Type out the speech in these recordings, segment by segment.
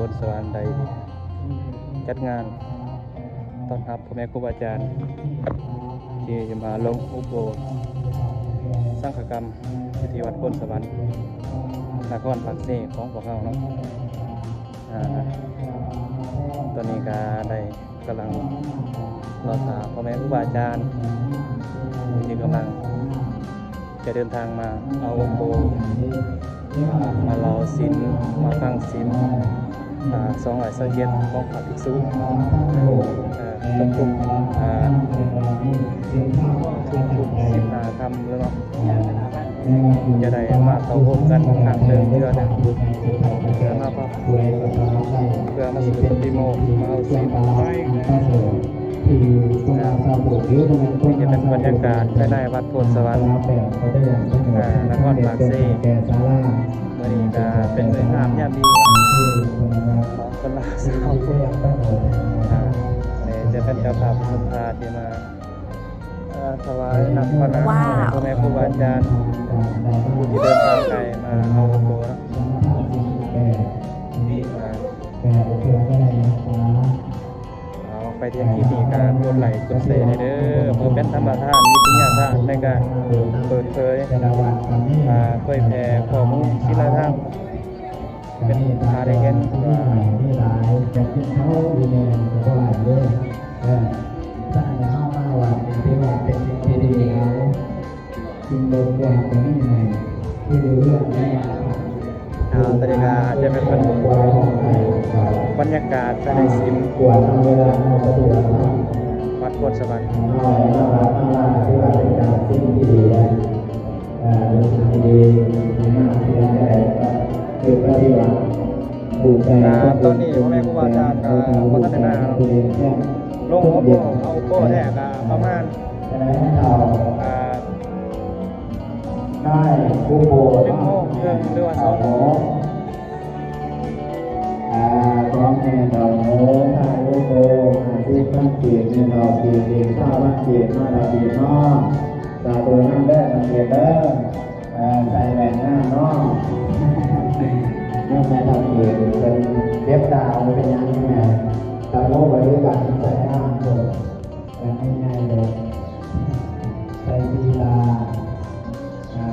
ນສະຫວັນໄດ້ຈັດງານຕ້ອນຮັບພໍ່ແມ່ຄູບາອາຈານ ທີ່ມາລົງອຸໂບສົດສັງຄະກຳຢູ່ທີ່ວັດໂພນສະຫວັນ ນະຄອນປາກເຊຂອງພວກເຮົາເນາະ. ອາ ຕອນນີ້ກໍໄດ້ ກຳລັງລໍຖ້າພໍ່ແມ່ຄູບາອາຈານ ທີ່ກຳລັງຈະເດີນທາງມາເອົາອົບໂອ ມາເລົ່າສິນ ມາຟັງສິນ ອາ ສອງຮ້ອຍຊາວເຈັດຂອງພະພິກສຸ ເອີ ທຸກໆ ອາ ທຸກໆສິບຫ້າຄ່ຳເນາະ. ຈະໄດ້ມາເຂົ້າໂຮມກັນຄັ້ງເດີມເທື່ອໜຶ່ງ ເພື່ອມາພັກ ເພື່ອມາສູດປະຕິໂມກ ມາເອົາສິນ. ນີ້ຈະເປັນບັນຍາກາດພາຍໃນວັດໂພນສະຫວັນ ນະຄອນປາກເຊ. ມື້ນີ້ກະເປັນມື້ງາມຍາມດີ ຂອງຄົນລາວຊາວພຸດ ເອີ ເຊິ່ງເປັນເຈົ້າພາບຜູ້ສັດທາທີ່ມາ ເອີ ຖວາຍນ້ຳພະນະ ວ້າວ ພໍ່ແມ່ຄູບາອາຈານ ຜູ້ທີ່ເດີນທາງໄກມາເອົາໂອໂກເນາະ. ເອົາ ໃຜທີ່ເຫັນຄລິບນີ້ກໍກົດໄລກ໌ກົດແຊແດ່ເດີ ເພື່ອເປັນທຳມະທານ ວິທະຍາທານໃນການເປີດເຜີຍ ເຜີຍແຜ່ຂໍ້ມູນສິນລະທຳ ເປັນພາໄດ້ເຫັນວ່າ ມີຫຼາຍ ແຕ່ກິນເຂົ້າຢູ່ແນ່ກໍບໍ່ຫຼາຍເດ້. ເອີ ຖ້າເຮົາມາວັດນີ້ ຖືວ່າເປັນສິ່ງທີ່ດີເນາະ ສິ່ງລົບກວນກໍມີໃນ ຄືເລື່ອງນີ້. ເອົາ ຕອນນີ້ກໍຈະເປັນບັນຍາກາດພາຍໃນສິມວັດໂພນສະຫວັນ. ເອີ ເປັນສິ່ງທີ່ດີ ເອີ ເປັນສິ່ງທີ່ດີ ໃຫ້ມາເພື່ອໄດ້ປະຕິບັດ ອ່າ ຕອນນີ້ພໍ່ແມ່ຄູບາອາຈານກໍບໍ່ທັນໄດ້ມາເນາະ ລົງເອົາໂປ້ ເອົາໂປ້ແທ້ກໍປະມານ ອ່າ ໄດ້ອຸໂບສະ ໜຶ່ງໂມງເຄິ່ງ ຫຼືວ່າສອງໂມງ. ອ່າ ຂອງແມ່ເຖົ້າໂຫນ ຂາຍອຸໂບສະ ຫ້າສິບພັນກີບ ແມ່ເຖົ້າກີບ ຊາວພັນກີບ ເນາະ ເຖົ້າກີບເນາະ. ສາທຸນຳເດີ ເຖົ້າກີບເດີ. ເອີ ໃສ່ແວ່ນງາມເນາະ ຍາມແມ່ເຖົ້າເກດເພິ່ນເຈັບຕາ ບໍ່ເປັນຫຍັງແມ່ ຕາໂມບໍລິການໃສ່ງາມເພິ່ນ ແວ່ນໃຫຍ່ໆ ດອກ ໃສ່ສີດາ ອ່າ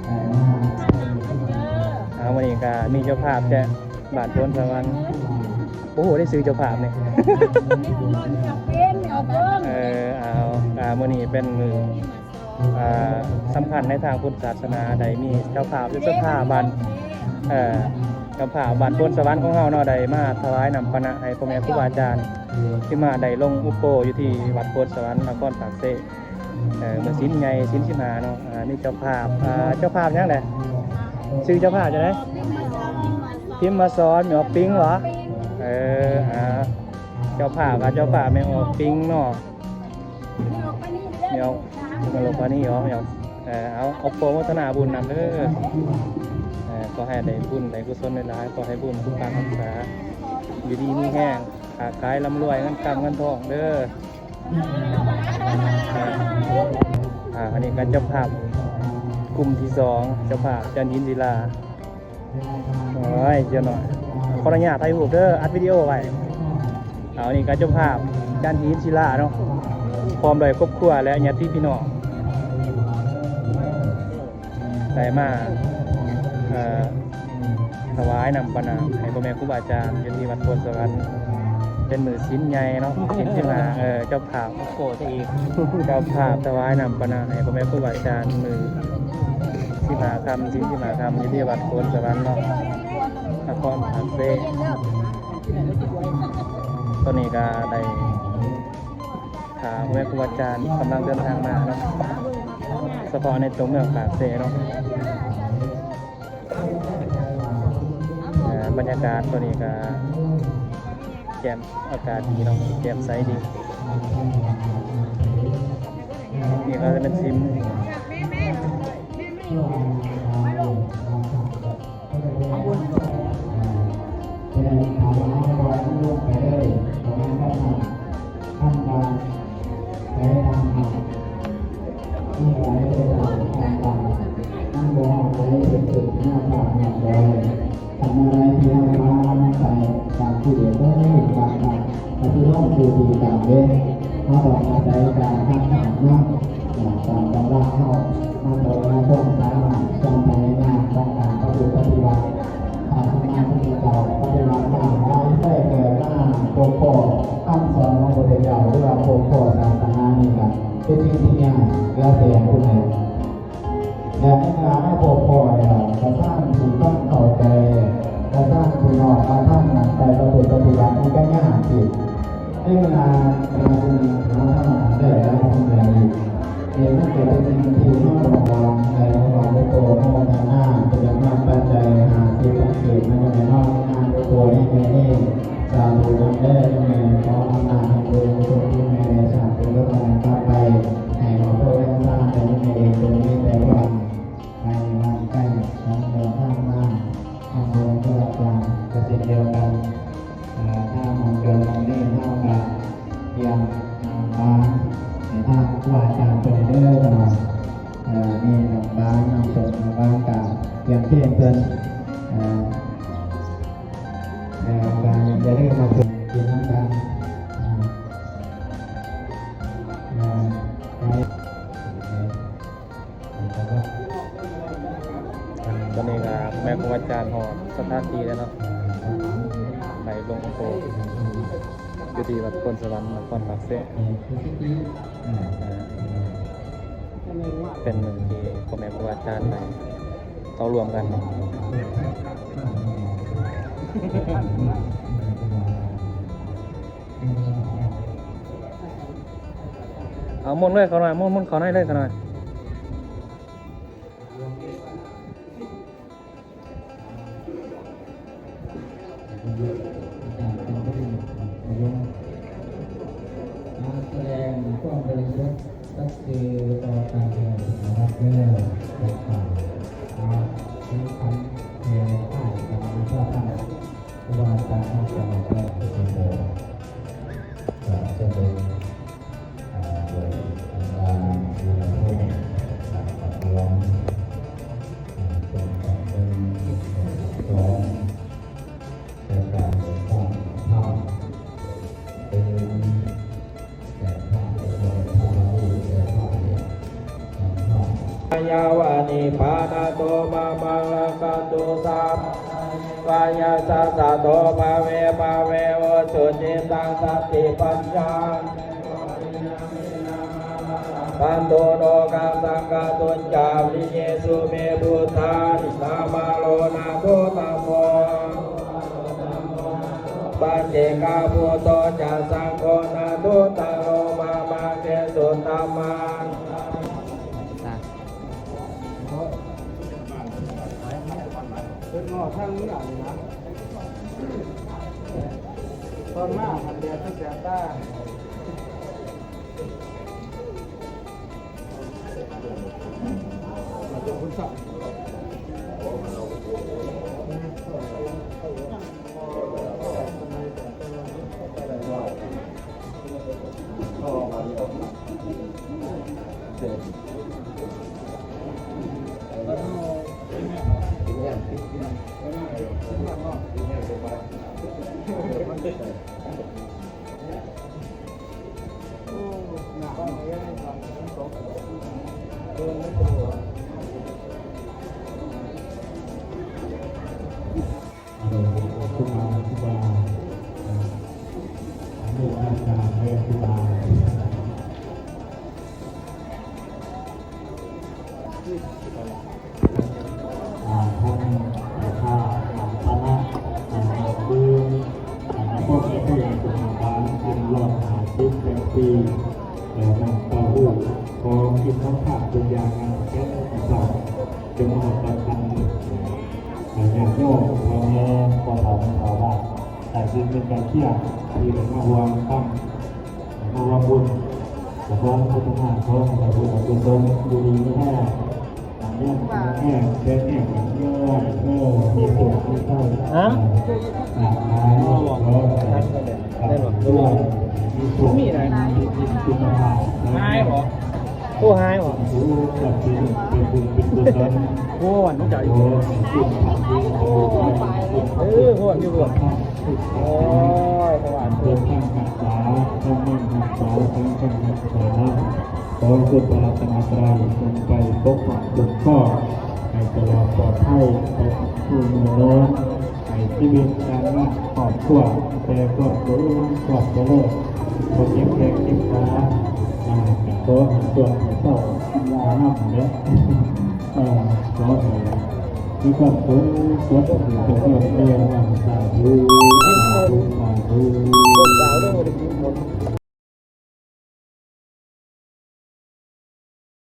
ໃສ່ງາມ. ເອົາ ມື້ນີ້ກໍມີເຈົ້າພາບຈາກບ້ານໂພນສະຫວັນ ບໍ່ຮູ້ໄດ້ຊື່ເຈົ້າພາບນີ້ ເອີ ເອົາ ອ່າ ມື້ນີ້ເປັນມື້ ອ່າ ສຳຄັນໃນທາງພຸດທະສາສະໜາ ໄດ້ມີເຈົ້າພາບ ຫຼື ເຈົ້າພາບບ້ານ ເອີ ເຈົ້າພາບບ້ານໂພນສະຫວັນຂອງເຮົາເນາະ ໄດ້ມາຖວາຍນ້ຳປານະໃຫ້ພໍ່ແມ່ຄູບາອາຈານ ທີ່ມາໄດ້ລົງອຸບໂປຢູ່ທີ່ວັດໂພນສະຫວັນ ນະຄອນປາກເຊ. ເອີ ມື້ສິນໃຫຍ່ ສິນສິບຫ້າເນາະ ອ່າ ມີເຈົ້າພາບ ອ່າ ເຈົ້າພາບຫຍັງແຫຼະ ຊື່ເຈົ້າພາບຈັ່ງໃດ? ພິມມະສອນ ແມ່ອອກປິງບໍ? ເອີ ອ່າ ເຈົ້າພາບ ອ່າ ເຈົ້າພາບແມ່ອອກປິງເນາະ. ແມ່ອອກ ແມ່ອອກປານນີ້ອອກ ແມ່ອອກ ເອີ ເອົາ ເອົາໂປໂມທະນາບຸນນຳເດີ. ເອີ ຂໍໃຫ້ໄດ້ບຸນໄດ້ກຸສົນຫຼາຍໆ ຂໍໃຫ້ບຸນປົກປັກຮັກສາ ຢູ່ດີມີແຮງ ຄ້າຂາຍລ່ຳລວຍ ເງິນຄຳເງິນທອງເດີ. ອ່າ ອັນນີ້ກໍເຈົ້າພາບກຸ່ມທີສອງ ເຈົ້າພາບຈັນຫີນສີລາ. ໂອ້ຍ ເຈົ້າໜ້ອຍ ຂໍອະນຸຍາດຖ່າຍຮູບເດີ ອັດວິດີໂອໄວ້. ເອົາ ນີ້ກໍເຈົ້າພາບຈັນຫີນສີລາເນາະ ພ້ອມດ້ວຍຄອບຄົວ ແລະ ຍາດຕິພີ່ນ້ອງ ໄດ້ມາ ເອີ ຖວາຍນ້ຳປານະໃຫ້ພໍ່ແມ່ຄູບາອາຈານ ຢູ່ທີ່ວັດໂພນສະຫວັນ ເປັນມື້ສິນໃຫຍ່ເນາະ ສິນສິບຫ້າ ເອີ ເຈົ້າພາບ ໂອ້ ຊະອີກ ເຈົ້າພາບຖວາຍນ້ຳປານະໃຫ້ພໍ່ແມ່ຄູບາອາຈານ ມື້ສິບຫ້າຄ່ຳ ສິນສິບຫ້າຄ່ຳ ຢູ່ທີ່ວັດໂພນສະຫວັນເນາະ ນະຄອນປາກເຊ. ຕອນນີ້ກໍໄດ້ ອ່າ ແມ່ຄູບາອາຈານກຳລັງເດີນທາງມາເນາະ ສະເພາະໃນຕົວເມືອງປາກເຊເນາະ. ເອີ ບັນຍາກາດຕອນນີ້ກໍແຈ່ມ ອາກາດດີເນາະ ແຈ່ມໃສດີ. ນີ້ກໍຈະເປັນສິມ ມັນບໍ່ຮອດໃດເພິ່ນຂຶ້ນເຮືອຟ້າຮອດດອຍ ເມື່ອໃດທີ່ເຮົາມານຳໃຊ້ຕາມທີ່ເດີມເລີຍ ບາງຄັ້ງກໍຄືເຮົາຢູ່ທີ່ກາງເວນ ເຮົາຕ້ອງອາໄສການທຳທານນຳ ເອີ ຕາມກຳລັງເຮົາ ມາເຂົ້າໃນຄວາມສາມາດ ຄວາມພະຍາຍາມຂອງການປະພຶດປະຕິບັດ ພະສຳມາສຳພຸດທະເຈົ້າປະຕິບັດມາຫຼາຍ ໄດ້ເກີດມາພົບພໍ້ຄຳສອນຂອງພະພຸດທະເຈົ້າ ຫຼືວ່າພົບພໍ້ສາສະໜານີ້ກໍເປັນສິ່ງທີ່ຍາກເຫຼືອແສນພຸ້ນແຫຼະ. ແລະ ໃນເມື່ອມາພົບພໍ້ແລ້ວ ກະສ້າງທີ່ຄວາມເຂົ້າໃຈ ກະສ້າງທີ່ນ້ອມມາທຳໄປປະພຶດປະຕິບັດ ມັນກະຍາກອີກ. ໃນເວລາທີ່ເຮົາທຳງານໄດ້ຫຼາຍສິ່ງຫຼາຍຢ່າງນີ້ ມັນກະເປັນສິ່ງທີ່ເຮົາຕ້ອງວາງໃຈ ເພາະວ່າໂຕເຮົາທຳງານ ເປັນຈຳນວນປັດໄຈຫ້າສິບພັນກີບ ໃນມື້ນີ້ເນາະ ງານໂຕໃນມື້ນີ້ ສາທຸນຳເດີ ແມ່ ຂໍອຳນາດໃຫ້ບຸນສົມບຸນແມ່ໄດ້ສ້າງບຸນກັບມັນກັບໄປ ໃຫ້ຄອບຄົວແລະຊາດ ໃຫ້ແມ່ເອງຈົງມີແຕ່ຄວາມໃຫ້ໝັ້ນໃຈ ທັງເດີນທາງມາ ທາງເດີນທຸລະການກໍເຊັ່ນດຽວກັນ ເອີ ທາງໝ່ອງເດີນໝ່ອງນີ້ເຮົາກໍຕຽມ ເອີ ວາງໃຫ້ທາງຄູອາຈານເພິ່ນເດີ ເພິ່ນວ່າ ເອີ ມີນ້ຳຫວານ ນ້ຳສົ້ມ ນ້ຳຫວານກໍຕຽມເຄງເພິ່ນ ເອີ ແລ້ວກໍຢ່າລືມມາເພິ່ນກິນນຳກັນ ເອີ ໄປ ຕອນນີ້ກໍແມ່ຄູອາຈານຮອດສະຖານທີ່ແລ້ວເນາະ ໄປລົງໂພ ຢູ່ທີ່ວັດໂພນສະຫວັນ ນະຄອນປາກເຊ ເປັນມື້ທີ່ພໍ່ແມ່ຄູອາຈານໄດ້ເຂົ້າຮ່ວມກັນເນາະ. ເອົາ ໝຸນເລີຍຂະນ້ອຍ ໝຸນ ໝຸນເຂົ້າໃນເລີຍຂະນ້ອຍ. ການສະແດງຄວາມບໍລິສຸດສັດຊື່ຕໍ່ການເປັນລັດແລ້ວ ແຕ່ການມາຖືຂັນແຫ່ຄ້າຍກັນຢູ່ພາຍໃຕ້ ເພາະວ່າການເຮົາຈະອອກແບບເປັນແບບ ການສະແດງ ອ່າ ໂດຍອົງການຢູ່ໃນໂລກ ການປະທ້ວງ ອ່າ ເປັນການເບິ່ງ ເປັນການສອນ ແຕ່ການເດີນທາງທຳ ເປັນແຕ່ທາງເດີນທາງທຳ ແຕ່ທາງເດີນທາງທຳ. ຍາວະນິບານະໂຕ ມະມັງ ລັກຂັນຕຸ ສາພະ ວາຍາສະສະໂຕ ພະເວ ພະເວ ໂອ ສຸຈິຕັງ ສັນຕິປັນຍັງ ບັນຕຸ ໂລກັສສັງກະຕຸນຈາ ວະລິເຍສຸ ເມ ພຸດທາ ນິ ສາມະໂລ ນາໂທ ທຳໂມ ປັດເຈກະພຸດໂທ ຈາ ສັງໂຄ ນາ ທຸດຕະໂລ ມະ ມັງ ເກ ສຸ ທຳມັງ. ເພິ່ນງໍທາງເມືອນີ້ນະ ຕອນມາມັນແດດມັນແສບຕາ. ອາໂນ ຄູບາ ຄູບາ ອາໂນ ອາຈານ ແລະ ຄູບາ ອາ ທ່ານເຈົ້າພາບ ອາ ຄະນະ ອາ ຄະນະຄູ ອາ ນະຄອນ ນະຄອນຫຼວງສະຫະບານ ເປັນຮ້ອຍຫ້າສິບແປດປີ ແລະ ນຳເຕົ້າຫູ້ ຂອງກິນຂອງທານທຸກຢ່າງ ງານແກ່ນຂອງເຮົາ ຈົນມາຮອດປັດຈຸບັນ ໃຫ້ຍາດໂຍມ ພໍ່ແມ່ ພໍ່ເຖົ້າ ແມ່ເຖົ້າ ບ້ານ ໃກ້ຄຽງມິດໃກ້ຄຽງ ທີ່ໄດ້ມາຮ່ວມທຳ ມາຮ່ວມບຸນ ສະເພາະພັດທະນາຂອງພະພຸດທະກຸສົນ ຢູ່ດີມີແຮງ ອ່າ ມີແຮງ ແຂງແຮງ ເອີ ມີໂຊກມີໄຊ ຮະ? ອ່າ ຂາຍ ຂໍໃຫ້ ໄດ້ບໍ່? ມີໂຊກ ມີໄດ້ ມີສຸຂະພາບ ຫາຍບໍ່? ໂອ້ ຫາຍບໍ່? ໂອ້ ຈັກຊິເປັນບຸນເປັນກຸ ຮ້ອນໃຈ ເອີ ຮ້ອນຢູ່ ຮ້ອນ ໂອ້ຍ ຮ້ອນ ເດີນທາງຮັກສາ ທັງເມືອງຮັກສາ ທັງແຂວງຮັກສາ ຂໍຄຸນພະລັດຕະນະໄຕ ຈົ່ງໄປປົກປັກຄຸ້ມຄອງ ໃຫ້ຕະຫຼອດປອດໄພ ໄປສູ່ເມືອນອນ ໃຫ້ຊີວິດການງານຄອບຄົວ ແຕ່ຄວາມສຸກ ຄວາມຈະເລີນ ບໍ່ເຈັບແຂ້ງເຈັບຂາ ອ່າ ກໍຂໍໃຫ້ຊ່ວງໃຫ້ເຊົາກິນຢານຳແຫຼະ ເອີ ຂໍໃຫ້ມີຄວາມສຸກ ສຸກເດີ ສາທຸ ສາທຸ ສາທຸ.